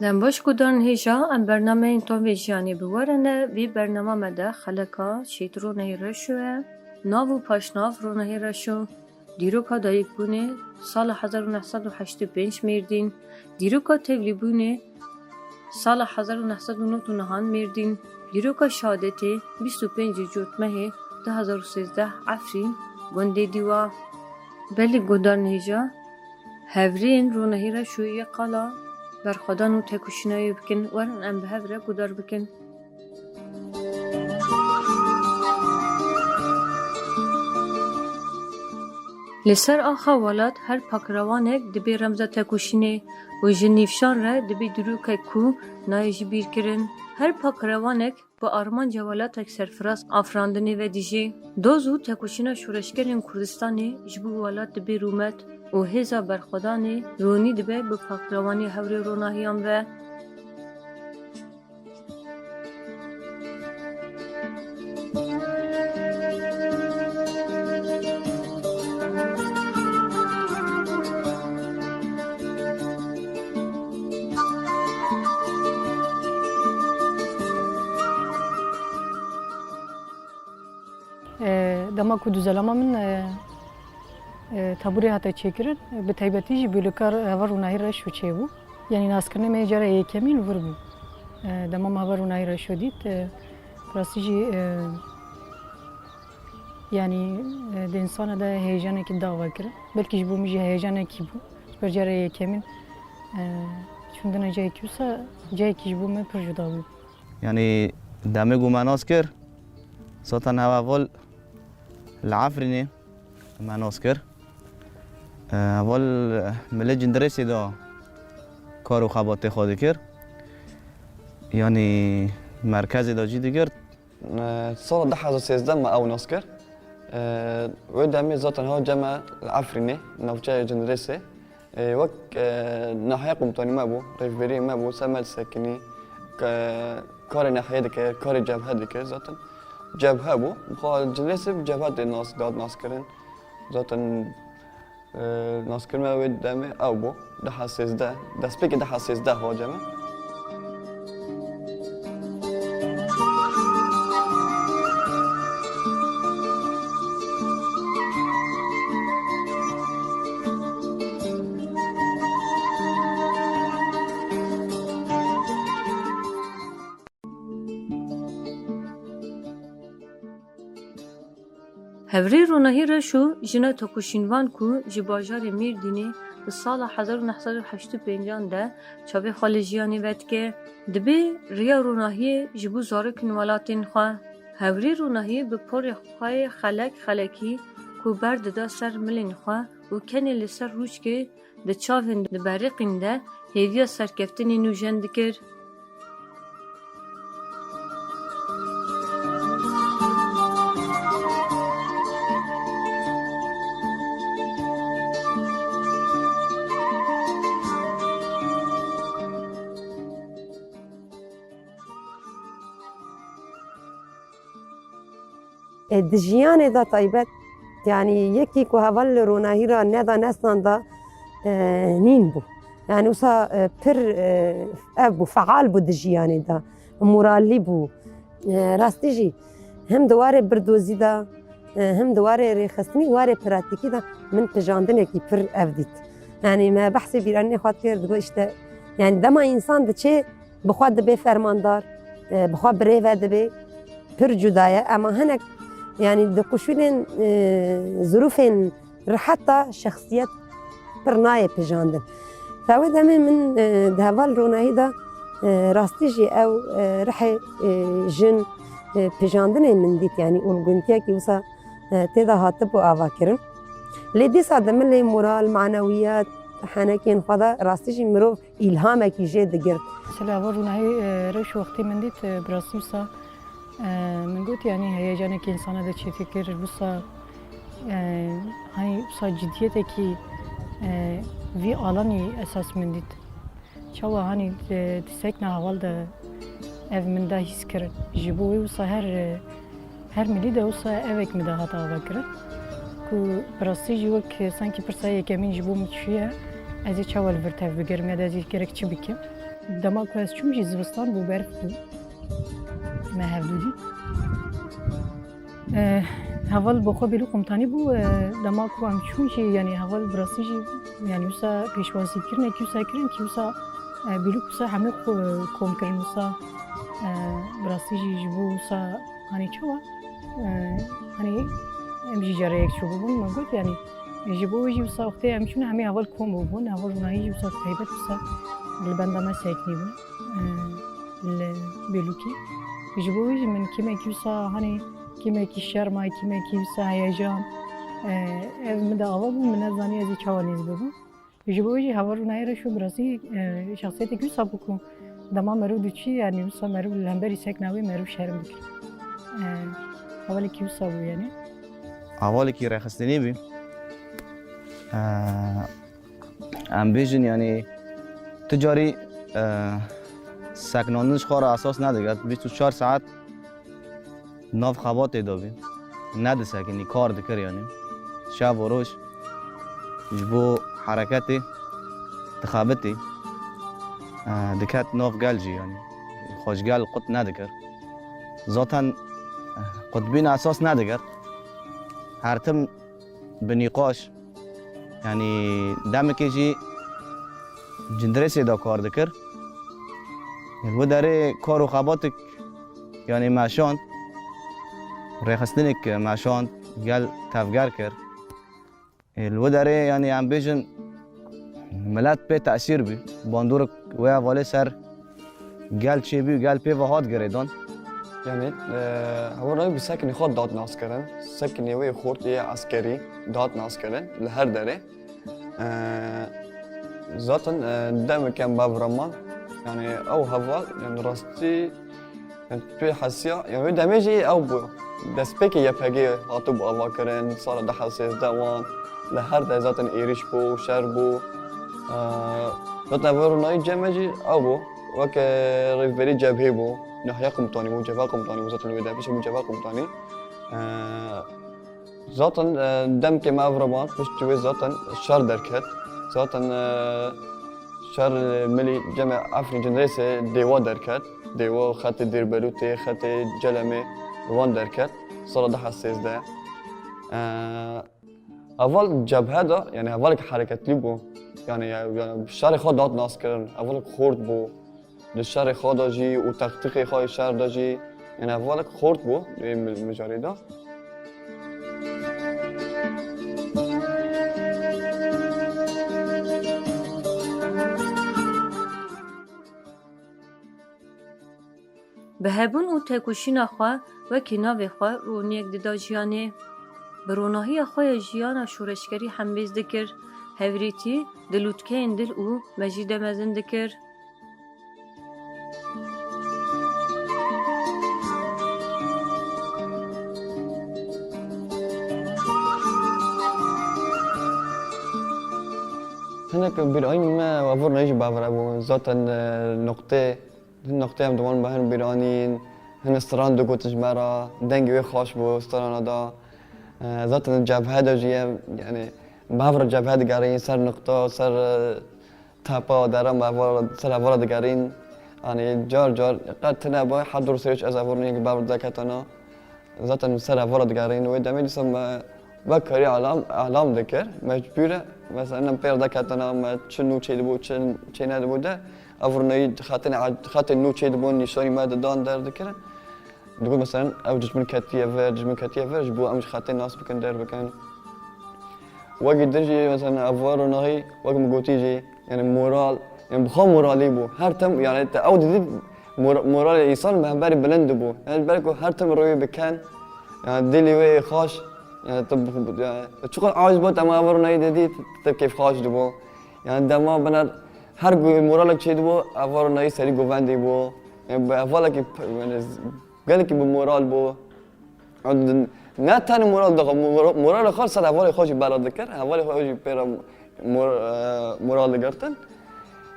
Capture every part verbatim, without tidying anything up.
Dem baş guhdarên hêja, em bernameyên Tovê Jiyanê bi we re ne. Vê bernama me de xeleka şehîd Ronahî Reşo ye. Nav û paşnav: Ronahî Reşo, dîroka dayikbûnê, sala hezar û neh sed û heştê û pênc Mêrdîn, dîroka tevlîbûnê, sala hezar û neh sed û nod û neh Mêrdîn, dîroka şehadetê, bîst û pêncê Cotmehê du hezar û sêzdeh, Efrîn, gundê Dîwa. Belê guhdarên hêja, hevrên Ronahî Reşo yê qala berxwedan û tekoşîna wê bikin, werin em bi hev re guhdar bikin. Li ser axa welat her pakrewanek dibê remza tekoşînê û ji nîvşan re dibê dîrokek ku nayê ji bîr kirin. Her pakrewanek bi armanca welatek serfiraz afirandinê vedijê. Doz û tekoşîna şoreşgerên Kurdistanê ji bo welat dibê rûmet û hêza berxwedanê ronî dibe bi pakrewanê hevrê ronahiyan ve. E, dema ku duzelama min, e, e, tebûrê hate çêkirin, bi taybetî jî bûlukar heval Ronahî Reşo çêbû. Yanî naskirina me cara yekemîn vir bû. E, dema min heval Ronahî Reşo dît, e, rastî jî, e, yanî, e, di însana de heyecanekî dava kirin. Belkî ji bo min jî heyecanekî bû. Ji ber cara yekemîn, e, çûndina cayekî wisa, cayekî ji bo me pir cuda bû. Yanî demê ku me nas kir, zaten hev heval li Efrînê me nas kir. Heval milê Cindirêsê de kar û xebatê xwe dikir. Yanî merkezê de cî digirt. Sala du hezar sêzdeh me ew nas kir. Wê demê zaten heval cem me li Efrînê, navçeya Cindirêsê. Ê, wek, e, nahiye komutanî me bû, rêvebiriyê me bû, ser me disekinî, ke-, karê nahiyê dike, karê cebhe dike, zaten cebhe bû. Bi xwe Cindirêsê bi cebhe tê nas, dihat naskirin. Zaten, e, naskirina wê demê ew bû. Du hezar sêzdeh, destpêkê du hezar sêzdeh hace me. Hevrê Ronahî Reşo, jina tekoşînvan ku ji bajarê Mêrdînê di sala hezar û neh sed û heştê û pêncan de çavê xwe li jiyanê vedike, dibê riya ronahiyê ji bo zarokên welatên xwe. Hevrê Ronahî bi porê xwe yê xelek xelekî ku berdida ser milên xwe û kenê li ser rûçkê di çavên diberiqîn de hêviya serkeftinê nûjen dikir. E, di jiyanê de taybet, yanî yekî ku heval li ronahî re neda nestan de, e, nîn bû. Yanî wisa, e, pir, e, ev bû, feal bû di jiyanê de, moralî bû. E, rastî jî hem di warê birdozî de, e, hem di warê rêxistinî, warê pratîkî de min pijandinekî pir ev dît. Yanî me behsê bîranînê xwe dikir, digot îşte, yanî dema însan diçe, bi xwe dibe fermandar, e, bi xwe birêve dibe, pir cuda ye. Ema hinek, yanî di koşûlên, e, zirûfên rehet de şexsiyet pir nayê pijandin. Te wê demê min, e, di heval ronahî de, e, rastî jî ew, e, rihê, e, jin, e, pijandinê min dît, yanî olguntiyekî wisa, e, tê de hatibû avakirin. Lê dîsa di milê moral, manewiyet, henekên xwe de rastî jî mirov îlhamekî jê digirt. Mesela heval Ronahî, e, Reşo wextê min dît, e, bi rastî wisa, e, min got, yanî heyecanekî însana de çêtir kir, wisa, e, hani wisa cidiyetekî, e, vî alanî esas min dît. Çawa hani, e, di sekna heval de ev min da hîs kirin. Ji bo wê wisa her, e, Her milî de wisa evek min de hat avakirin ku bi rastî jî wek sankî pirsa yekemîn ji bo min çûye, ez ê çawa li vir tev bigerim ya da ez ê gerek çi bikim? Dema ku ez çûm jî zivistan bû, berf bû. Me hevdû dît. Eh, heval bi xwe Bêlû Komutanî bû, eh, dema ku em çûn jî, yanî heval bi rastî jî, yanî wisa pêşwazî kirinekî wisa kirin kî wisa, eh, Bêlûk wisa hemû xwe kom kirin wisa, eh, bi rastî jî ji bo wisa, hanî çawa, eh, hanî em jî careyek çûbûbûn, me got, yanî ji bo wê jî wisa wextê em çûn hemî heval kom bûbûn, heval ronahî jî wisa taybet wisa li benda me seknîbûn, eh, li Bêlûkê. Ji bo wê jî min kîmekî wisa, hanî kîmekî şerm a, kîmekî wisa heyecan, e, ev min de ava bû, min nezanî ez ê çawa nêz bibim. Ji bo wê jî heval ronahî reş û bi rastî, e, şexsiyeteke wisa bû ku dema meriv diçî, yanî wisa meriv li hemberî sekna wê meriv şerm dikir. E, hevalekî wisa bû yanî. Hevalekî rêxistinî bî. E, em bêjin, yanî tu carî, e, seknandin ji xwe re esas nediket. Bîst û çar saet nav xebatê de bî. Nedisekinî, kar dikir, yanî şev û roj ji bo hereketê dixebitî, e, diket nav gel jî, yanî xwe ji gel qut nedikir. Zaten, e, qutbîn esas nedikir. Her tim bi nîqaş, yanî demekê jî cindirêsê de kar dikir. Li wê derê kar û xebatik, yanî meşand, rêxistinek meşand, gel tevger kir. Li wê derê, yanî em bêjin, milet pê tesîr bî. Bandorek wê hevalê ser gel çêbû, gel pê ve hat girêdan. Yanî, e, heval rayî bi sekinê xwe dihat naskirin. Sekinê wê xort yê eskerî dihat naskirin li her derê. E, zaten, e, demeke em bevra man, yanî ew heval, yanî rastî, yanî pê hesiya, yanî wê demê jî ew bû. Destpêkê Y P G hatibû avakirin, sala du hezar sêzdeh wan, li her derê zaten êrîş bû, şer bû. E, zaten heval ronahî cem me jî ew bû. Weke rêvberî cebhê bû, nahiya komutanî bû, cebha komutanî bû, zaten wê de piştî bû cebha komutanî. E, zaten, e, demkê me ev re man, piştî wê zaten şer derket. Zaten, e, şer, e, milî cem me Efrîn Cindirêsê dêwa derket. Dêwa xetê Dêrbelûtê, xetê Celemê wan derket. Sala du hezar sêzdeh. E, Heval cebhe de, yanî hevalek hereketlî bû. Yanî, yanî şerê xwe dihat naskirin. Hevalek xort bû. Di şerê xwe de jî û tektîkê xwe yê şer de jî, yanî hevalek xort bû di wê mil-, mijarê de. Bi hebûn û tekoşîna xwe wekî navê xwe roniyek dida jiyanê. Bi ronahiya xwe ya jiyana şoreşgerî hembêz dikir, hevrîtî di lûtkeyên dil û mejî de mezin dikir. Hinek bîranîn me, heval ronahî jî bevre bûn. Zaten, e, noqtê Hin noqtê em diwan me hin bîranîn, hin stran digot ji me re, dengê wê xweş bû strana da. E, zaten cebhe de jî em, yanî, bi hev re cebhe digerîn, ser noqta, ser, e, tepa, dere me hev re, ser hev re digerîn. Yanî, car car, qet tune be, her du serê ez hev re yek bi hev re deketana. Zaten ser hev re digerîn, wê demê dîsa me Vekarî alam, alam dikir, mecbûr e. Mesela, em pêr de ketana me çi nû çêdibû, çi çênedibû de, ev ronahî xetên, xetên nû çêdibûn, nîşanî me didan, derdikirin. Digot, mesela, ev dijmin ketiye vir, dijmin ketiye vir, ji bo em ji xetê nas bikin, derbikin. Wekî din jî, mesela, ev ronahî, wek min gotî jî, Yanî moral, yanî bi xwe moralî bû. Her tim, yanî te ew didît mor-, moralê însan bi hemberî bilind dibû. Yanî ji ber ku her tim rûyê bi ken, yanî dilê wê yê xweş, yanî tu bi xwe, yanî çiqas aciz bû, dema hev ronahî didît, tu kêfxweş dibû. Yanî dema biner her ku moralek çêdibû, hev ronahî serî govendî bû. Yanî bi hevalekî p-, yanî z-, gelekî bi moral bû. Ne tenê moral dixwe, mora-, moralê xwe ser hevalê xwe jî bela dikir, hevalê xwe jî pê re mor-, e, moral digirtin.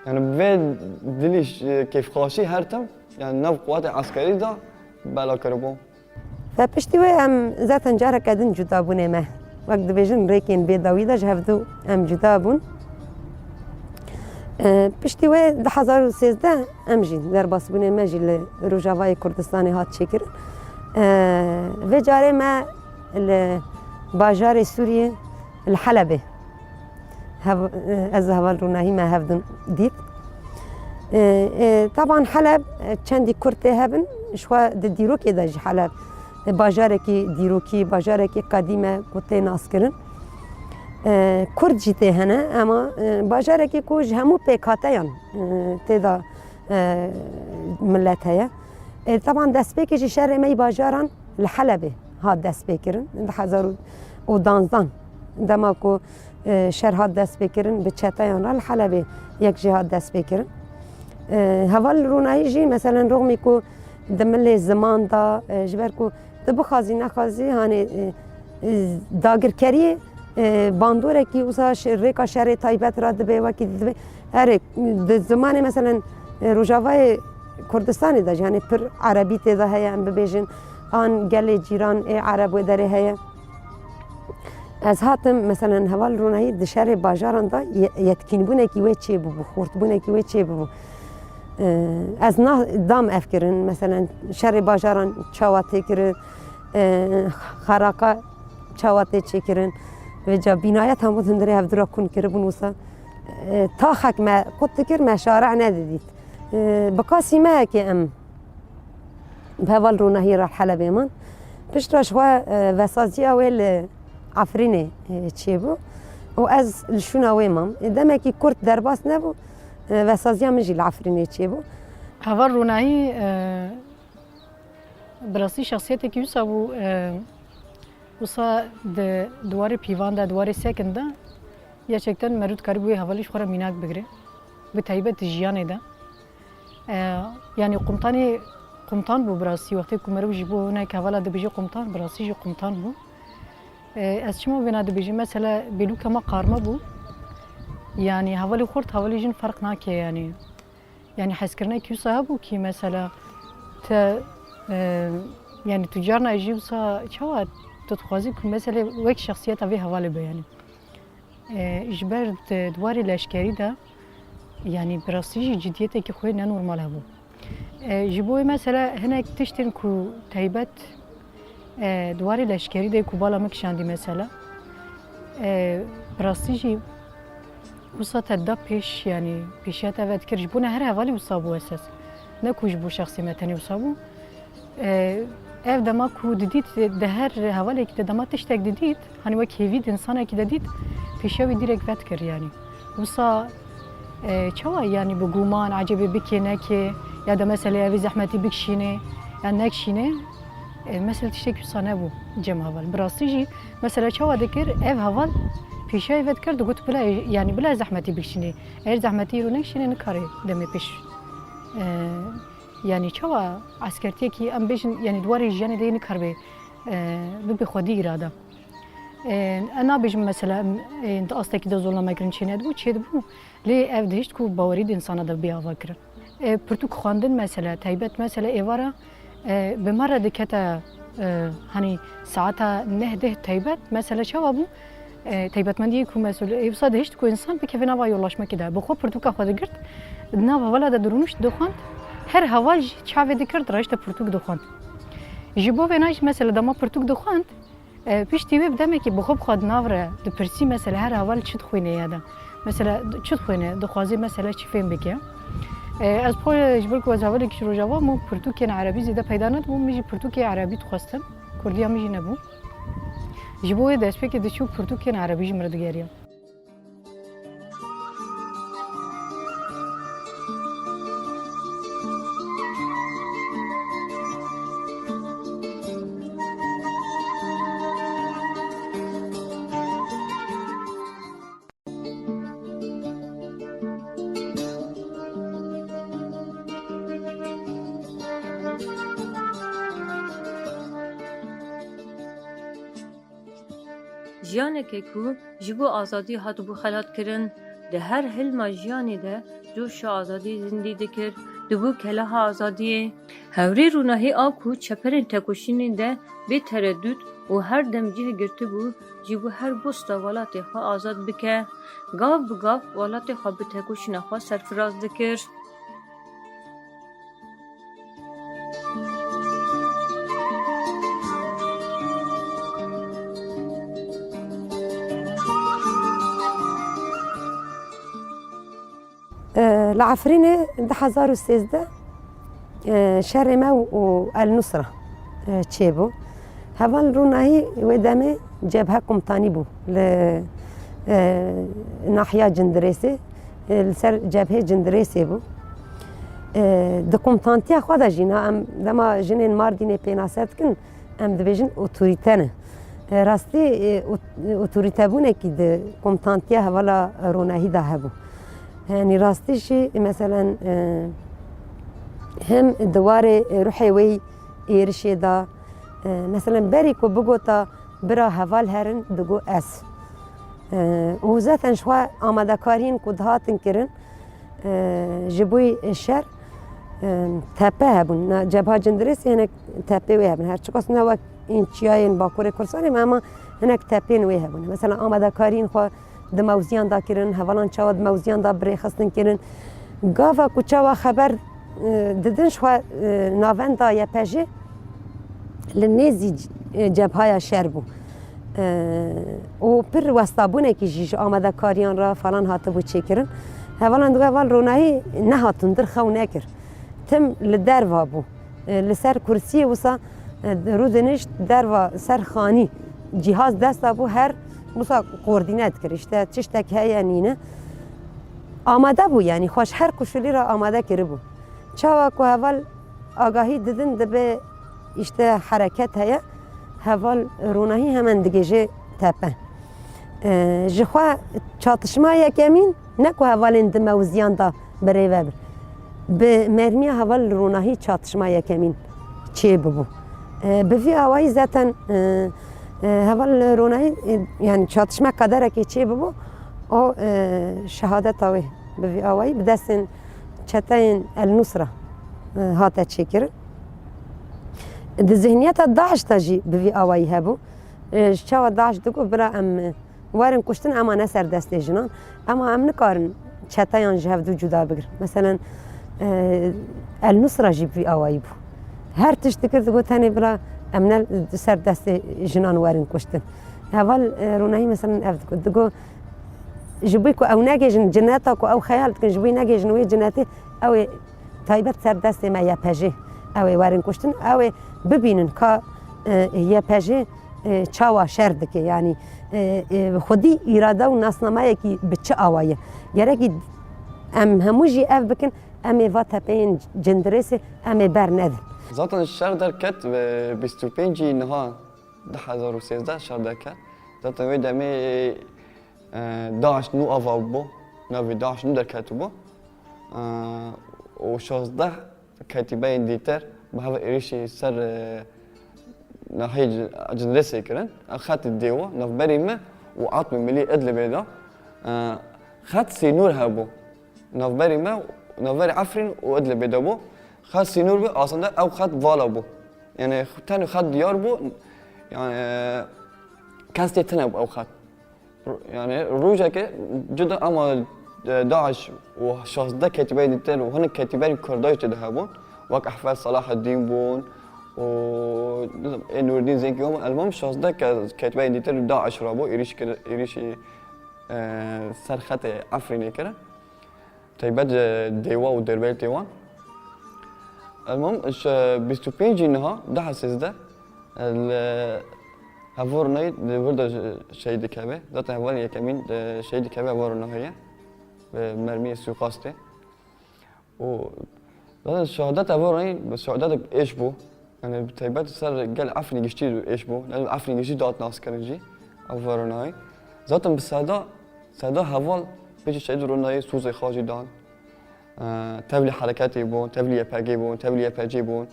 Yanî vê dilî ş-, kêfxweşî her tim, yanî nav quwetê eskerî de bela kiribû. Ve piştî wê em zaten careke din cuda bûnê me. Wek dibêjin rêkên bêdawî de ji hevdû em cuda bûn. E, piştî wê du hezar û sêzdeh em jî derbasbûnê me jî li Rojavayê Kurdistanê hat çêkirin. E, vê carê me li bajarê Sûriyê, li Helebê, hev-, e, ez û heval Rûnahî me hevdin dît. E, e, taban Heleb, e, çendî Kurd tê hebin, ji xwe di dîrokê de jî Heleb, e, bajarekî dîrokî, bajarekî qedîm e ku tê naskirin. E, Kurd jî tê hene, ema, e, bajarekî ku ji hemû pêkhateyan, e, tê de, e, milet heye. E, taban destpêkê jî şerê me yî bajaran li Helebê hat destpêkirin. Di hezar û danzdan dema ku, e, şer hat destpêkirin, bi çeteyan re li Helebê yek jî hat destpêkirin. E, heval Rûnayî jî, meselen, roxmî ku di milê ziman de, e, ji ber ku tu bixwazî nexwazî, hanê, e, e, dagirkeriyê, e, bandorekî wisa şe-, rêka şerê taybet re dibe, wekî dibe. Erê, di zimanê, meselen, e, Rojavayê Kurdistanê de jî, hanê, pir erebî tê de heye, em bibêjin, an gelê cîran ê ereb wê derê heye. Ez hatim, meselen, heval Rûnahî di şerê bajaran de ye-, yetkînbûnekî wê çêbûbû, xurtbûnekî wê çêbûbû. Ee, ez na-, dam ev kirin, meselen, şerê bajaran çawa tê kirin, ee, xeraqa çawa tê çêkirin. Vêca bînayet hemû hundirê hevdira kun kiribûn wisa. Ee, taxek me qut dikir, me şare nedidît. Ee, bi qasî me heke em bi heval Rûnahî re Helebê man. Piştre ji xwe, e, vesaziya wê li Efrînê, e, çêbû û ez li şûna wê mam. E, demekî kurt derbas nebû, e, vesaziya min jî li Efrînê çêbû. Heval Rûnahî, e, bi rastî şexsiyetekî wisa bû, e, wisa di, di warê pîvan de, di warê sekin de, gerçekten merû dikarîbû wê hevalî ji xwe re mînak bigire. Bi taybet di jiyanê de. E, yanî qumtanê, qumtan bû bi rastî. Wextê ku meriv ji bo hinek hevala dibêje qumtan, bi rastî jî qumtan bû. E, ez çima vêna dibêjim? Mesela bêlûka me qarme bû. Yanî hevalê xurt, hevalê jin ferq nake yanî. Yanî hezkirinekî wisa hebû kî mesela te, e, yanî tu carna jî wisa çawa tu dixwazî ku mesela wek şexsiyeta vê hevalê be yanî. E, ji ber di, di warê leşkerî de, yanî bi rastî jî ciddiyetekî xwe ne normal hebû. E, ji bo wê mesela hinek tiştên ku taybet, e, di warê leşkerî de ku bala min kişandî mesela, e, bi rastî jî wisa te da pêş, yanî pêşiya te ve dikir. Ji bo ne her hevalî wisa bû esas. Ne ku ji bo şexsê me tenê wisa bû. E, ev dema ku didît, di her hevalekî de dema tiştek didît, hani wek hêvî di insanekî de dît, pêşiya wî dîrek vedikir yanî. Wisa, e, çawa yanî bi guman, ecebê bikê nekê, ya da meselê evê zehmetî bikişînê, ya nekişînê, e, mesele tiştekî wisa nebû cem heval. Bi rastî jî mesele çawa dikir, ev heval pêşiya wî vedikir, digot bila, yanî bila zehmetî bikişînê. Eger zehmetî îro nekişînê, nikarê demê pêş, e, Yanî çawa eskertiyekî em bêjin, yanî di warê jiyanê de yê nikaribe, e, bibe xwedî îrade. E, ez nabêjim mesela, em, e, di astekî de zolnamekirin çênedibû, çêdibû. Lê ev dihişt ku bawerî di insana de bê ava kirin. E, pirtûk xwendin mesela, taybet mesela êvara, e, bi me re dikete, e, hanî saeta neh deh taybet, mesela çawa bû? E, taybetmendiyê ku mesul, e, wisa dihişt ku insan bikeve nava yolaşmekê de. Bi xwe pirtûka xwe digirt, di nav hevala de dirûnişt dixwend, her heval jî çavê dikir, dirêjte pirtûk dixwend. Ji bo vêna jî mesela dema pirtûk dixwend, e, piştî wê bi demekî bi xwe bi xwe di nav re dipirsî, mesela her heval çi dixwîne ya de. Mesela çi dixwîne, dixwaze mesela çi fêm bike. E, ez xwe ji ber ku ez hevalekî ji Rojava bûm, pirtûkên erebî zêde peyda nedibûm, min jî pirtûkê erebî dixwestin. Kurdiya min jî nebû. Ji bo wê destpêkê diçû pirtûkên erebî ji min re digeriya. Jiyaneke ku ji bo azadî hatibû xelatkirin, di her hilma jiyanê de coşa azadî zindî dikir, dibû keleha azadiyê. Hevrê Ronahî a ku çeperên tekoşînê de bê teredût û her dem cih girtibû, jî bû her bosta welatê xwe azad bike. Gav bi gav welatê xwe bi tekoşîna xwe serfiraz dikir. Li Efrînê du hezar û sêzdeh, e, şerê me û El Nusra, e, çêbû. Heval Ronahî wê demê cebhe komutanî bû li, e, nahiya Cindirêsê, e, li ser cebhê Cindirêsê bû. E, di komutantiya xwe de jî, na em dema jinên Mardînê pênase dikin, em dibêjin otorîte ne. E, rastî, e, ot-, otorîtebûnekî di komutantiya hevala Ronahî de hebû. Yanî rastî jî, meselen, e, hem di warê ruhê wê êrişê de, e, meselen, berî ku bigota bira heval herin, digot ez. E, û zaten ji xwe amadekariyên ku dihatin kirin, e, ji bo şer, e, tepe hebûn. Na, Cebha Cindirêsê hinek tepê wê hebûn. Her çiqas ne wek ên çiyayên Bakurê Kurdistanê, me ema hinek tepên wê hebûn. Mesela, amadekariyên xwe di mewziyan da kirin, hevalan çawa di mewziyan da birêxistin kirin. Gava ku çawa xeber, e, didin ji xwe, e, navenda Y P G li nêzî, e, cebhaya şer bû. E, û pir westabûnekî jî ji amadekariyan re falan hatibû çêkirin. Hevalan digo heval Ronahî nehatin dir xew nekir. Tim li derva bû. E, li ser kursiyê wisa, e, rûdinişt derva ser xanî. Cîhaz desta bû, her wisa koordîne dikir. Îşte tiştek heye nîne. Amade bû, yanî xwe ji her koşulî re amade kiribû. Çawa ku heval agahî didin, dibe îşte hereket heye, heval Ronahî hemen digêje tepe. E, ji xwe çatişma yekemîn ne ku hevalên di mewziyan da birêve bin. Bi mermiya heval Ronahî çatişma yekemîn çê bibû. E, bi vî awayî zaten, e, e, heval Ronahî, e, yani çatişma qederekê çê bibû, o, e, şehadeta wê bi vî awayî bi destên çeteyên El Nusra, e, hate çêkirin. Di zihniyeta DAIŞ de jî bi vî awayî hebû. E, ji çawa DAIŞ digot, bira em, e, werin kuştin, ema ne ser destê jinan. Ema em nikarin çeteyan ji hev du cuda bigirin. Meselen, e, El Nusra jî bi vî awayî bû. Her tişt dikir, digot, tenê bira em ne ser destê jinan werin kuştin. Heval, e, Ronahî, meselen, ev digot. Digot, ji bo ku ew negêjin cineta ku ew xeyal dikin, ji bo negêjin wê cinetê, ew ê taybet ser destê me Y P G, ew ê werin kuştin, ew ê bibînin ka, e, Y P G, e, çawa şer dike, yanî, e, e, xwedî îrade û nasnameyekî bi çi awa ye. Gerekî em hemû jî ev bikin, em ê va tepeyên Cindirêsê em ê bernedin. Zaten şer derket bi bîst û pêncî niha du hezar û sêzdeh şer derket. Zaten wê demê, e, DAIŞ nû ava bû, navê DAIŞ nû derketibû. E, û şazdeh ketîbeyên dîtir bi hev êrişî ser, e, nahiyê Ci-, Cindirêsê kirin. Ev xetê dêwa navberî me û Atmê Milî Idlibê de, e, xet sînor hebû. Navberî me, navberî Efrîn û Idlibê de bû. Xet sînor bû, aslında ew xet vala bû. Yani tenê xet diyar bû, yani, e, kes tê tine bû ew xet. Ro-, yani rojekê cuda ama, e, DAIŞ û şazdeh ketîbeyên dîtir û hinek ketîbeyên Kurda jî tê de hebûn. Wek Ehmed Salaheddîn bûn û, e, Nûreddîn Zenkî bûn. Elmam şazdeh ke-, ketîbeyên dîtir DAIŞ re bû, êrîş kir-, êrîşî, e, ser xetê Efrînê kirin. Taybet ji dêwa û derbeltê wan. Elmam ji bîst û pêncî niha, du hezar sêzdeh, li Heval Ronahî di vir de şehîd dikeve. Zaten hevalên yekemîn, e, şehîd dikeve Heval Ronahî ye. Bi mermiyê suîqastê. Û zaten şehadeta Heval Ronahî bi şehadetek êş bû. Yani bi taybet ser gel Efrînê giştî êş bû. Yani Efrînê giştî dihat naskirin jî. Heval Ronahî. Zaten bi seda, seda heval pêşî şehîd Ronahî sozê xwe jî dan. E, tevlî hereketê bûn, tevlî Y P G bûn, tevlî Y P C bûn.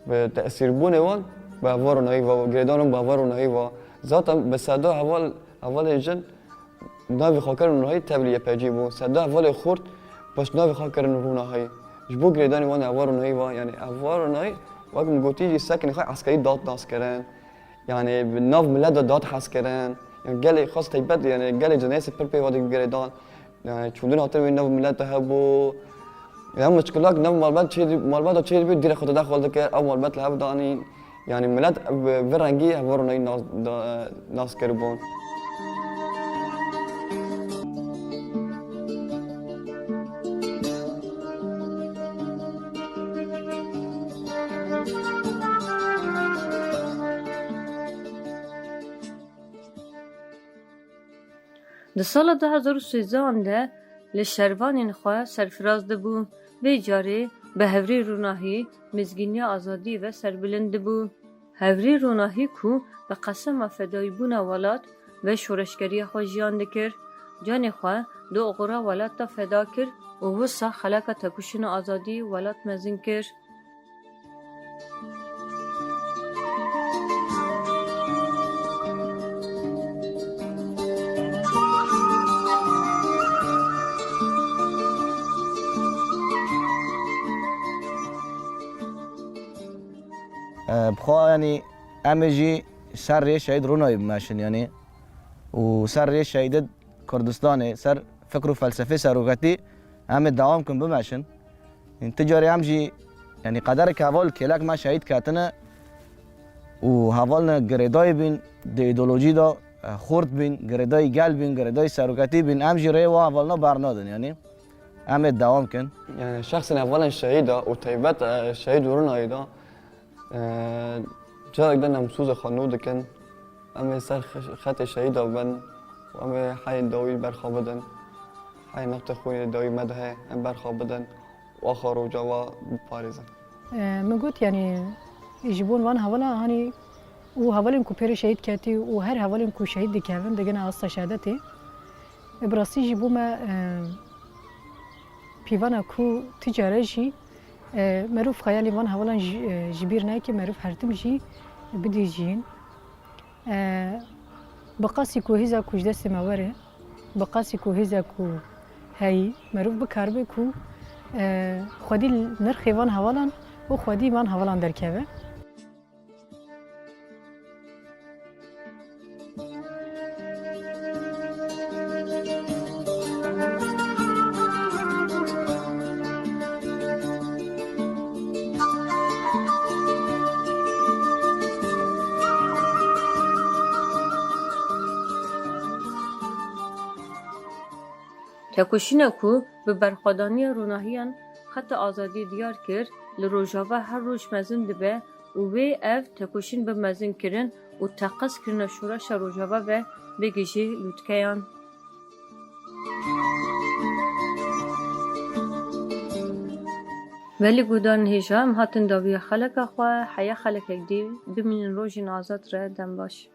Bi tesîrbûnê wan bi Heval Ronahî ve, girêdanên bi Heval Ronahî ve. Zaten bi seda heval, hevalên jin navê xwe kirin Ronahî, tevlî Y P C bûn. Seda hevalê xurt pişt navê xwe kirin Ronahî. Ji bo girêdanî wan ê eva ronahî va, yanî eva ronahî, wek min gotî jî sekinê xwe eskerî dad nas kirin. Yanî bi nav milet de dad hez kirin. Yanî gelê xas teybet, yanî gelê cinêsê pir pê ve dikir girêdan. Yanî çûndin hatin wê nav milet de hebû. Ya miçkilak nav malbat çê dî-, malbata çê dibî, dîre xwe tede xwe dikir, ew malbat li hev danîn. Yanî milet bi vî rengî eva ronahî nas, da-, nas kiribûn. Di sala du hezar û sêzdehan de li şervanên xwe serfiraz dibû. Vê carê bi hevrî ronahî, mizgîniya azadiyê ve serbilind dibû. Hevrî ronahî ku bi qesema fedayîbûna welat ve şoreşgeriya xwe jiyan dikir, canê xwe di oxira welat de feda kir û wisa xeleka tekoşîna azadiyê welat mezin kir. E, bi xwe, yanî, em ê jî ser rê şehîd Ronayî bimeşin, yanî, û ser rê şehîdê Kurdistanê, ser fikr û felsefê seroketî em ê dewam kin bimeşin. Yanî, ti carê em jî, yanî, qederek heval kêlek me şehîd ketine û hevalne girêdayî bîn, di îdeolojî de, e, xurt bîn, girêdayî gel bîn, girêdayî seroketî bîn, em jî rê wa hevalna bernadin, yanî. Em ê dewam kin. Yanî şexsên hevalên şehîda û taybet, e, şehîd û Ronayî de, e, carek din em soza xwe nû dikin. Em ê ser xe-, xetê şehîda bin û em ê heyên dawî li ber xwe bidin. Heyên nextê xwînê dawî me de heye, em ber xwe bidin û axa Rojava biparêzin. E, min got, yanî, ji bo van hevala, hanî, û hevalên ku pêrê şehîd ketî û her hevalên ku şehîd dikevin, digine asta şehadetê. E, bi rastî jî bo me, e, pîvana ku ti care jî, e, merov xeyalên van hevalan ji, e, ji bîr neke, merov her tim jî bidî jiyîn. E, bi qasî ku hêza ku ji destê me were, bi qasî ku hêza ku heyî, merov bikaribe ku, e, xwedî nirxê van hevalan û xwedî van hevalan derkeve. Tekoşîna ku bi berxwedaniya ronahiyan xeta azadiyê diyar kir, li Rojava her roj mezin dibe û wê ev tekoşîn bi mezinkirin û teqezkirina şoreşa Rojava ve bigihîje lûtkeyan. Belê guhdarên hêja, em hatin dawiya xeleka xwe, heya xelekek dî, bimînin rojên azad re, dem baş.